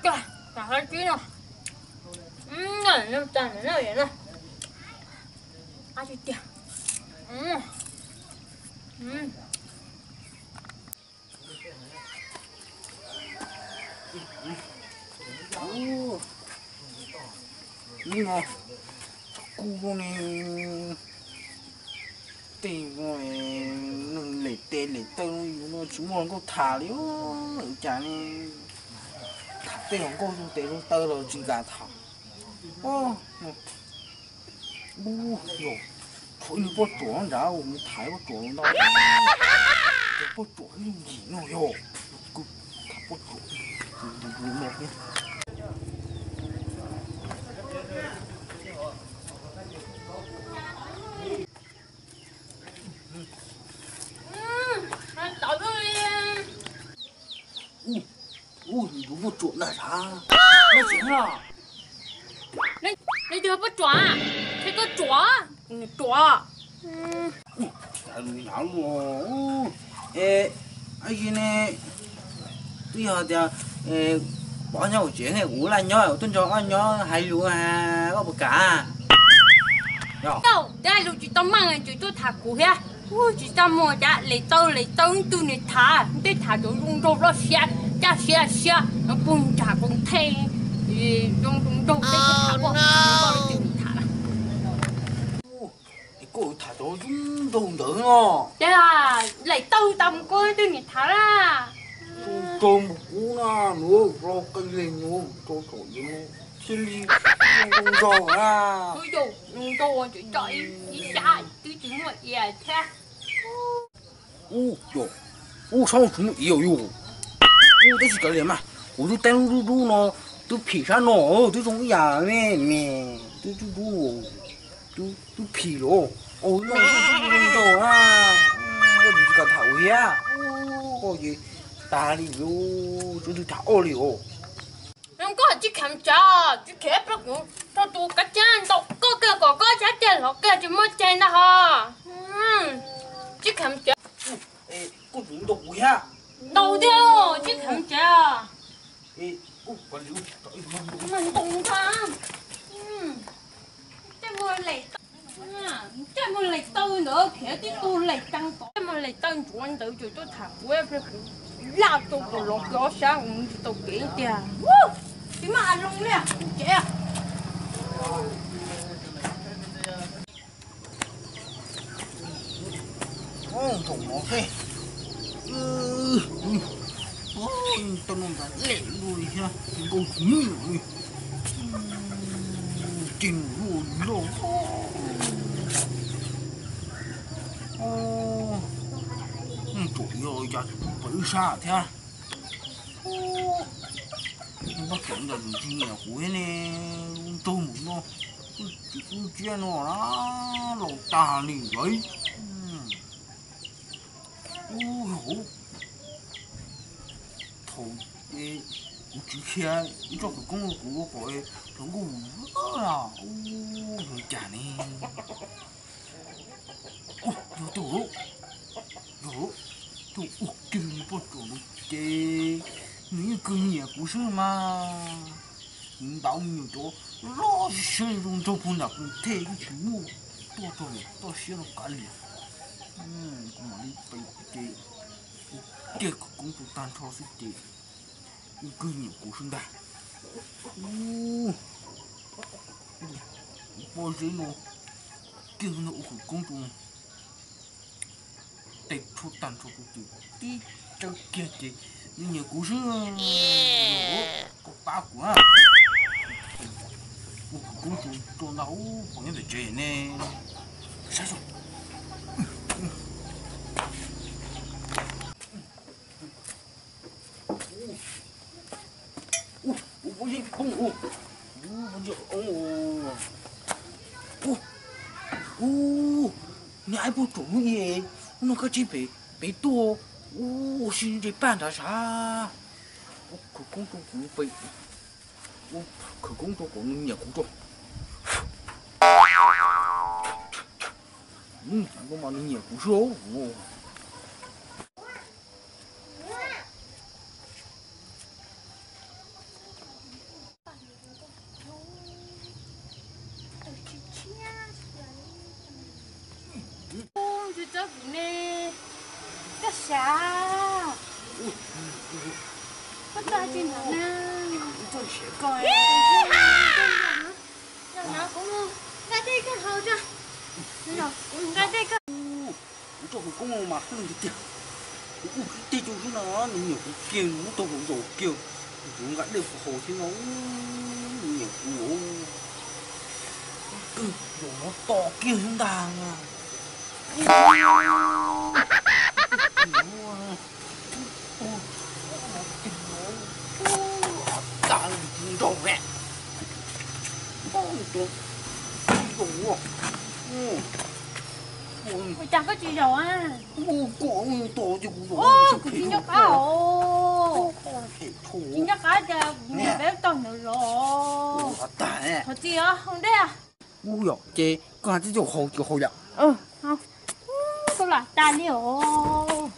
Tam hab tib no, no tas no, qab tiag tiag. Ub, ub no, kuj ne, tej neeg lem tes lem taw yus no tsis muaj hluas nkauj tham li, ua cas ne, tham tej hluas nkauj zoo tes zoo taw los tsis kam tham. Ub, yog tshuav ib niag poj ruam nrad, mus tham poj ruam los ntau, poj ruam ib lub yim no yog, kuv tham poj ruam no. Ub, ub, tus poj ruam ntag sav, neb tsis nyob. Neb twb yog poj ruam, neb koj ruam, ruam. Es ne, twb yog tias pov nyob hauv tsev ne, kuv laj nyob, kuv tuaj nrog koj nyob hais lus, koj puas kam? Tau, twb hais lus tsis tau meej, tsis tuaj tham kuv thiab. Ub, tsis txaj muag, cas lem taw lem taw ib tug niag tham, tej tham cov zoo nraug loj siab, caj siab siab, no puag nram koom thej, zoo zoo nraug tej tham, koj li twg tham na. Es koj tham cov zoo nraug ntawd no. Ces lem taw tas mus koj twg niam tham na. Zoo nraug mus kuv na, nws los qee leeg nws rau thaum yus thiaj li zoo nraug na. Kuv yus zoo nraug tseem tso ib sab twb tsis muaj ia thiab. Ub, ub, sab tsis muaj ia yus. Ub, twb tsis kav liam mas, kuv twb teeb lub dub dub no, twb phim sab no, twb zoo ib yam me me, twb dub dub, twb phim los. Ub, no twb zoo nraug na, koj tsis kam tham ua thiab. Koj ces tag li, tsis tham ua li os. Koj tsis kheev tsev, tsis kheev pab kuv tso tus kav tsij ntaus koj kiag kom koj sab ceg hlo kiag tsis muaj ceg ntag ho. Tsis kheev tsev. Koj tsis ntaus kuv thiab. Ntaus thiab, tsis kheev tsev. Mas ntaus ntag. Tej muag lem taw ntawd khiav tib tug lem taw tod, tej muag lem taw ntsuav ntawd ces tuaj tham kuv, laj rau kuv los kiag ob sab, kuv tsis tau kev tiag. Tsis muaj a loo li, kuv tsev. Thaum no xwb, tau no ntag lem luaj li thiab, nkauj tsis muaj li. Tsis mus luaj li lauj. Tsuas yog cas pom ib sab thiab. Pab kev ntawd tsis nyiam kuv thiab ne, nraug mus no, wb tsis wb tsiab no na, laus tag li lawm. Ub, thaum kuv tsis khiav ib tsob khawv koob rau kuv ua kom hluas nkauj mus, ub, yog cas ne? Yog tus, yog tus ua kiag li poj ruam ntawd ces nws yeej kawg nyiam kuv xwb mas. Kuv ntaus me nyuam cov loj siab zoo nraug puag nram koom thej twb tsis muaj tuaj rau niam toj siab rau kav liam. Kuv mam li pem ces ua kiag khawv koob rau tag nrho xwb ces yeej kawg nyiam kuv xwb ntag. Ub, pob zeb no kiag no ua khawv koob rau tej tshuab tag nrho rau ces tib tsawb kiag ces nws nyiam kuv xwb. Koj pab kuv na, ua khawv koob rau tso ntag, ub, pom nyob pem tsev ne. Saib zoo. Ub, ub, pob zeb poob ub. Ub, pob zeb poob ub. Ub, ub, niag aib pog tsom lub ie, ub no koj tseg pem, pem tuaj, ub, ua si ntsej paj nrad sav. Ub, khawv koob rau kuv pem, ub, khawv koob rau kom nws nyiam kuv tso. Ub, mas nws nyiam kuv xwb. Ub, ub, Tus tsob kuv ne, koj sav, koj tso tsis hnov na. Los no kuv mus nqa dej koj haus tso. Los kuv mus nqa dej koj. Kuv tso kuv koob mas hwj tiag tiag. Kuv ua kwv tij rau xwb no, nws nyiam kuv kiag, nws muab tau kuv zaum kiag, kuv nqa dej kuv haus thiab no, nws nyiam kuv. Kwv zaum no to kiag xwb ntag. Ua cas koj tsis zaum a? Kuv tsis nco qab os. Tsis nco qab tias kuv mus peb tog ntawd los. Thov txim os, haus dej. Ub yom, ces koj hais tib tug haus ces haus yom. Koj los tas li os.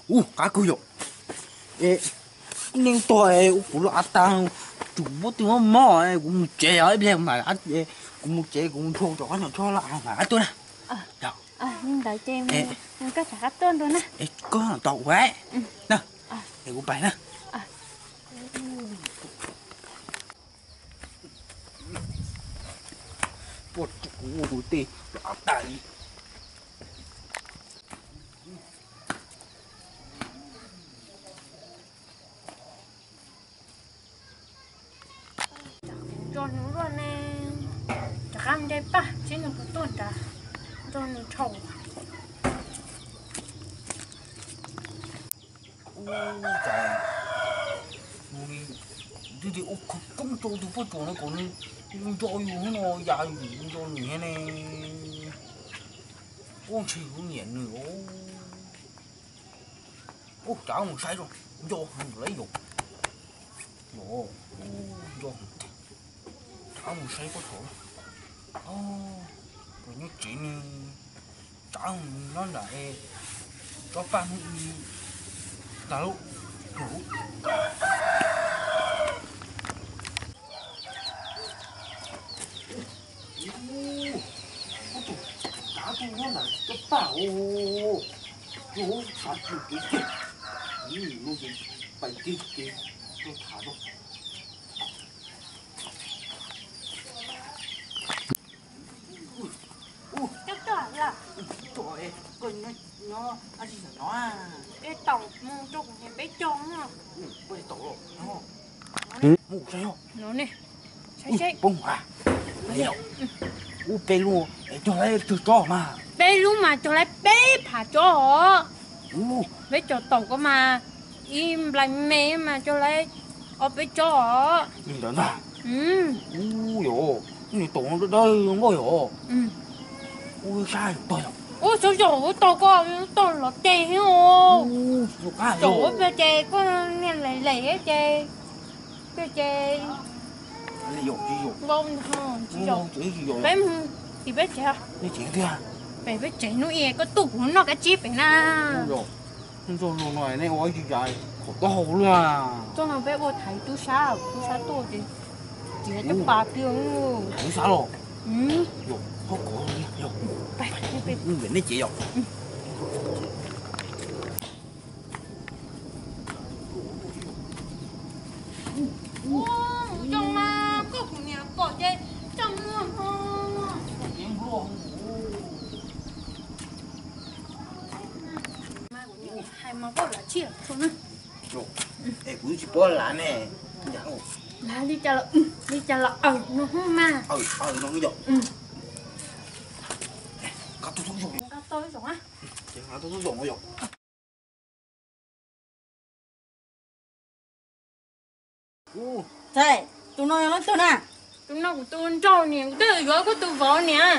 Ub, qab kawg yom. Ib neeg tuag ua kuv los av tag, tsum muab twg muab mob, kuv mus tsev os, ib pliag mas, kuv mus tsev kuv mus nrhau rau qab nyom tsho los mas qab tuaj na. Li ntawd ces koj rov qab tuaj nrau na. Koj tau ua na, es kuv pais na. Puag tsuas kuv ua kuv tej los av tag li. Tso nws luaj ne, rov qab nce paj seb nws puas tuaj nrad, nrog nws dhau. Ub, cas nws twb tias ua khawv koob rau tus poj ruam no kom nws nco yus no, yam yus nco nws thiab ne. Ub, ntshe yus nyiam nws os. Ub, cas mus saib zoo, nco heev lawm yom. Los, ub, nco heev tiag. Cas mus saib poj ruam. Puas nyob tsev ne? Tsam nyob nram tsob paj hnub i tag lauj. Ub, ub, kav tuaj nyob nram tsob paj os. Yus xav pom kev kiag. Ub, no ces pais kiag ces tuaj tham rau. Ub, koj tuaj lawm. Koj nyob dab tsi ntawm no? Peb taum mus rau kuv niam peb cog no. Mus saib os. No ne, saib seb. Poob a. Ub, peb lub es cog lawm tsawg tsob mas? Peb lub mas cog lawm peb phav tsob os. Peb cog taum ko mas ib nplais me mas cog lawm ob peb tsob os. Li ntawd ntag. Ub, yog nws taum dawb dawb npaum yog. Ub, sab tog yog. Ub, txhob zaum ub tog ko, tog los ceg os. Zaum ub peb ces koj niag lem lem ces, peb ces npau ntho tsis zaum. Peb mus tim peb tsev. Pem peb tsev hnub i koj tuaj kuv noj kab tsib pem na. Ub, no nej ua ib tug yam qhov taub hau luaj. Txoj no peb ua thaiv tub sab, tub sab tuaj ces txiav caj pas pw. Thaiv tub sab los? Yog, koj kov yog. Peb nej tsev yog. Mus zoo mas koj kuv niam pom ces coj muag ho. Hais mas koj lam tshiab tso na. Es kuv tsis paub lav ne. Lav li cas los, li cas los aws no hub mas. Aws, aws no yog. Nqa tau ib zaug. Nqa tau ib zaug. Ntxhais, tus no yog leej twg na? Tus no kuv tus nraug niam, kuv twb yuav koj tus vauv niam.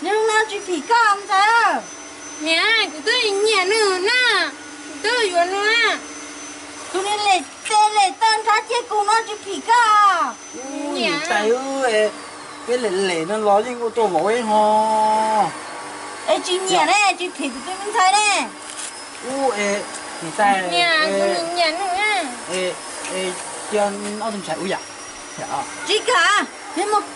Niag no tsis phim koj ntxhais. Niam, kuv twb nyiam nws na, kuv twb yuav nws na. Tus niag lem tes lem taw nrhav kiag kuv no tsis phim koj. Niam tais, peb lem lem no los yeej ua tau vauv ib ho. Es tsis nyiam ne, tsis phim tus twg me ntxhais ne. Ub, es niam tais, niam, kuv nyiam nws. Es cia ob tug ntxhais ua yam. Tsis kam, peb mus.